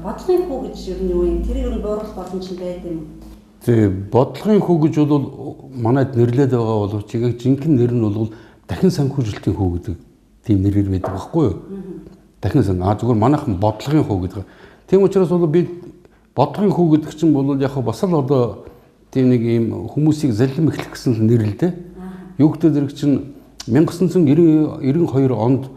Бодлогын хүү гэж ер нь юу юм? Тэрийг ер нь бууруулах боломж нь байд юм уу? Тий, бодлогын хүү гэж бол манайд нэрлээд байгаа боловч яг жинхэнэ нэр нь бол дахин санхүүжилтийн хүү гэдэг тийм нэрээр байдаг байхгүй юу? Дахин сан. А зүгээр манайхан бодлогын хүү гэдэг. Тийм учраас бол би бодлогын хүү гэдэг чинь бол яг бас л одоо тийм нэг ийм хүмүүсийг залхим эхлэх гэсэн нэр л дээ. Юу гэдэг зэрэг чинь 1992 онд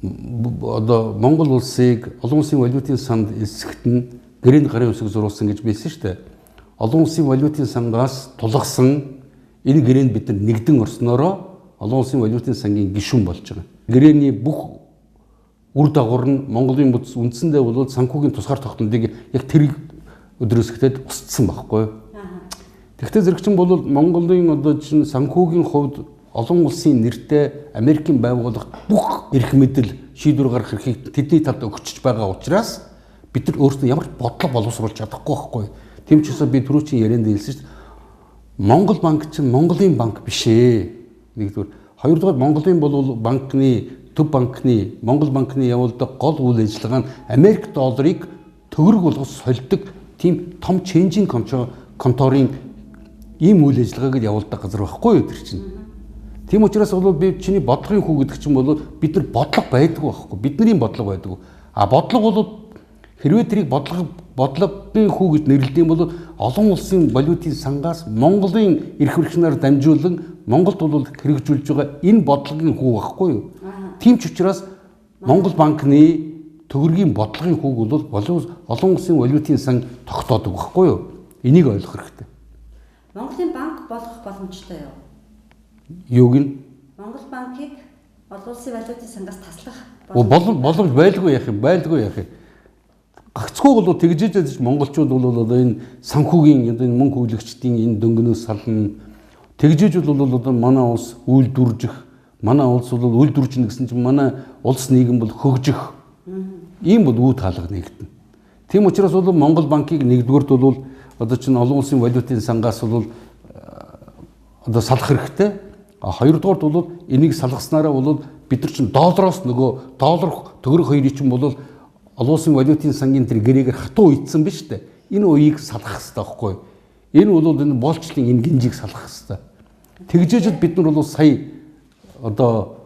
одоо Монгол улсыг олон улсын валютын санд элсэхэд нь гэрээнд гарын үсэг зурулсан гэж хэлсэн шүү дээ. Олон улсын валютын сангаас тулгасан энэ гэрээнд бид нар нэгдэн орсноороо олон улсын валютын сангийн гишүүн болж байгаа. Гэрээний бүх үр дагавар нь Монголын бүс үндсэндээ бол санхүүгийн тусгаар тогтнолыг яг тэр өдрөөс эхлээд устсан байхгүй юу? Тэгвэл зэрэг чинь бол Монголын одоо чинь санхүүгийн хувьд олон улсын нэртэй Америкийн байгууллага бүх эрх мэдэл шийдвэр гаргах эрхийг тэдний талд өгчөж байгаа учраас бид нар өөрсдөө ямар ч бодлого боловсруулж чадахгүй байхгүй. Тийм ч гэсэн би түрүүчийн ярианд хэлсэн шүү дээ. Монгол банк чинь Монголын банк биш ээ. Нэгдүгээр. Хоёрдугаар Монголын бол банкны төв банкны Монгол банкны явуулдаг гол үйл ажиллагаа нь Америк долларыг төгрөг болгож сольдог тийм том changing конторын ийм үйл ажиллагааг явуулдаг газар байхгүй юу тэр чинь. Тийм учраас бол би чиний бодлогын хүү гэдэг чинь бол бид нар бодлого байдгүй байхгүй. Бидний бодлого байдгүй. А бодлого бол хэрвээ тэрийг бодлогын хүү гэж нэрлэдэг юм бол олон улсын валютын сангаас Монголын эрх мэдэлнээр дамжуулан Монголд бол хэрэгжүүлж байгаа энэ бодлогын хүү байхгүй юу? Тийм ч учраас Монгол банкны төгрөгийн бодлогын хүүг бол олон улсын валютын сан тогтоодог байхгүй юу? Энийг ойлгох хэрэгтэй. Монголын банк болох боломжтой юу? Юуг нь? Монгол банкыг олон улсын валютын сангаас таслах боломж байлгүй яах юм? Байлгүй яах юм? Гагцхүү бол тэгжээж байж монголчууд бол одоо энэ санхүүгийн одоо энэ мөнгө хөвлөгчдийн энэ дөнгөнөөс сална. Тэгжээж бол одоо манай улс үйлдвэрлэх, манай улс бол үйлдвэрлэж гэсэн чинь манай улс нийгэм бол хөгжих. Ийм бол үе таалга нэгдэнэ. Тийм учраас бол Монгол банкыг нэгдүгüрт бол одоо чинь олон улсын валютын сангаас бол одоо салах хэрэгтэй. А хоёрдугаарт бол энийг салгаснараа бол бид нар чинь доллароос нөгөө доллар төгрөг хоёрыг чинь бол олон улсын валютын сангийн тэр гэрээгээр хатуу уйдсан биз дээ. Энэ уйыг салгах хэрэгтэй байхгүй юу? Энэ бол энэ боолчлын энэ гинжийг салгах хэрэгтэй. Тэгжээж бид нар бол сая одоо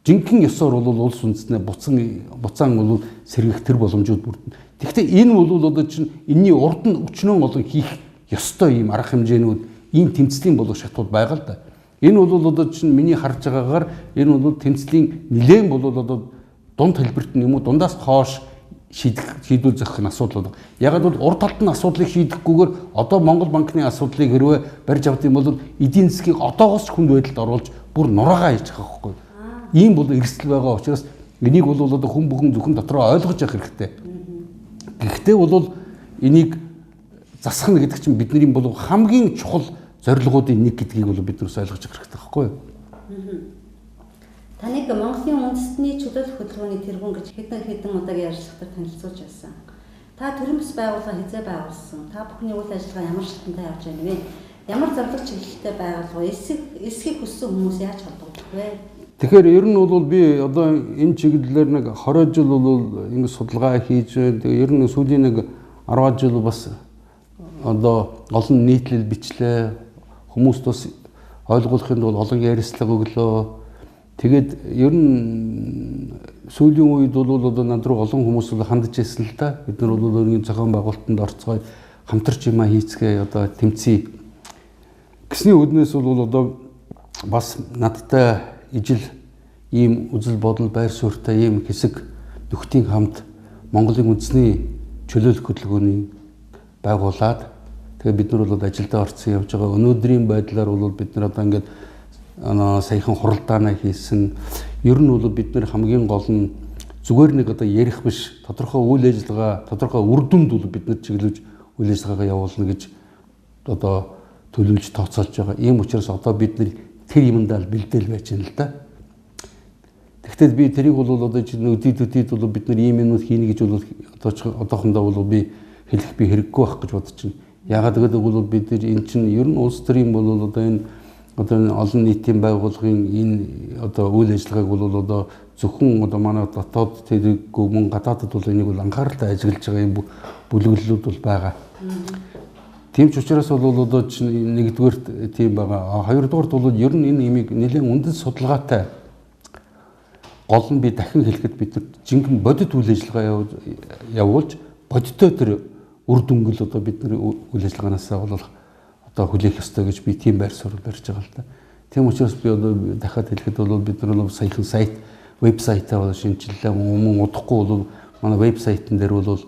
жинхэнэ ёсоор бол улс үндэснээ буцаан бол сэргийх тэр боломжууд бүрдэнэ. Тэгэхдээ энэ бол одоо чинь энэний урд нь өчнөн олон хийх ёстой ийм арга хэмжээнүүд, ийм тэмцлийн болов шатууд байгаа л да. Энэ бол одоо чинь миний харж байгаагаар энэ бол тэмцлийн нэлээд бол одоо дунд хэлбэрт нь юм уу дундаас хоош шийдвэл зохих нь асуудал байна. Ягаад бол урд талд нь асуудлыг шийдэхгүйгээр одоо Монгол банкны асуудлыг хэрвээ барьж авах юм бол эдийн засгийг одоогоос хүнд байдалд оруулж бүр нураагаа хийж байгаа байхгүй. Ийм бол эрсдэл байгаа учраас энийг бол одоо хүн бүхэн зөвхөн дотроо ойлгож явах хэрэгтэй. Гэхдээ бол энийг засах нь гэдэг чинь бидний бол хамгийн чухал зорилгоудын нэг гэдгийг бол бид нар ойлгож явах хэрэгтэй байхгүй юу? Таныг Монголын үндэстний чөлөөлөх хөдөлгөөний тэргүүн гэж хэдэн удаагийн ярилцлагаар танилцуулж байсан. Та төрийн бас байгууллага хэзээ байгуулсан? Та бүхний үйл ажиллагаа ямар шатантай явж байна вэ? Ямар зорилго чиглэлтэй байгууллага? Эсхийг хүссэн хүмүүс яаж холбогдох вэ? Тэгэхээр ер нь бол би одоо энэ чиглэлээр нэг 20 жил бол ингэ судалгаа хийж, тэгээ ер нь сүүлийн нэг 10 жил бас одоо олон нийтлэл бичлээ. Хүмүүст бас ойлгуулахын тулд олон ярилцлага өглөө. Тэгээд ер нь сүүлийн үед бол одоо над руу олон хүмүүс бол хандж ирсэн л да. Бид нар бол өөрийн зохион байгуулалтанд орцгоё, хамтарч юмаа хийцгээе, одоо тэмцъе гэсний үүднээс бол одоо бас надтай ижил ийм үзэл бодол байр суурьтай ийм хэсэг нөхдийн хамт Монголын үндэсний чөлөөлөх хөдөлгөөний байгуулад тэгээ бид нар бол ажилдаа орцсон явж байгаа. Өнөөдрийн байдлаар бол бид нар одоо ингээд саяхан хуралдаанаа хийсэн. Ер нь бол бид нар хамгийн гол нь зүгээр нэг одоо ярих биш, тодорхой үйл ажиллагаа, тодорхой үр дүнд бол бид нар чиглүүлж үйл ажиллагаагаа явуулна гэж одоо төлөвлөж тооцоолж байгаа. Ийм учраас одоо бид нар тэр юмдаа л бэлдээл байж байна л да. Тэгэхдээ би тэрийг бол одоо чинь өдийд бол бид нар ийм юмнууд хийнэ гэж бол одоохондоо бол би хэлэх би хэрэггүй байх гэж бодож байна. Яагаад гэвэл бол бид нар энэ чинь ер нь улс төрийн бол одоо энэ одоо олон нийтийн байгууллагын энэ одоо үйл ажиллагааг бол одоо зөвхөн одоо манай дотоод тэрэггүй мөн гадаадд бол энийг бол анхааралтай ажиглаж байгаа юм бүлэглэлүүд бол байгаа. Тийм ч учраас бол одоо чинь нэгдүгээрт тийм байгаа. Хоёрдугаарт бол ер нь энэ имийг нэлээд үндэс судалгаатай гол нь би дахин хэлэхэд бид нар жинхэнэ бодит үйл ажиллагаа явуулж бодиттой тэр үр дүнгэл одоо бид нар үйл ажиллагаанаас бол одоо хүлээх ёстой гэж би тийм байр суурь барьж байгаа л да. Тийм учраас би одоо дахиад хэлэхэд бол бид нар бол саяхан сайт вебсайтаа бол шинэчлэлээ, мөн удахгүй бол манай вебсайтн дээр бол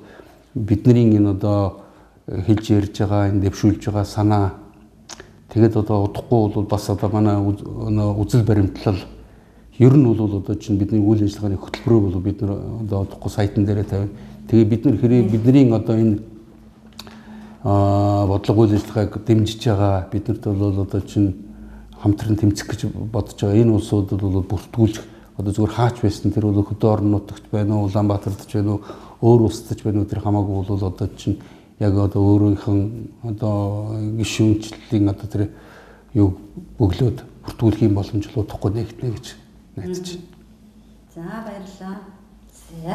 бидний энэ одоо хэлж ярьж байгаа, энэ дэвшүүлж байгаа санаа, тэгээд одоо удахгүй бол бас одоо манай үзэл баримтлал, ер нь бол одоо чинь бидний үйл ажиллагааны хөтөлбөрөөр бол бид нар одоо удахгүй сайтн дээрээ тавина. Тэгээ бид нар хэрэг бидний одоо энэ бодлого үйл ажиллагааг дэмжиж байгаа, биднэрт бол одоо чинь хамтран тэмцэх гэж бодож байгаа энэ улсуудад бол бүртгүүлж одоо зүгээр хаач байсан тэр бол хөдөө орон нутагт байна уу, Улаанбаатарт ч байна уу, өөр улсад ч байна уу, тэр хамаагүй бол одоо чинь яг одоо өөрийнхөө одоо гишүүнчлэлийн одоо тэр юу бөглөөд бүртгүүлэх боломж л удахгүй нэгтнэ гэж найдаж байна. За, баярлалаа. За.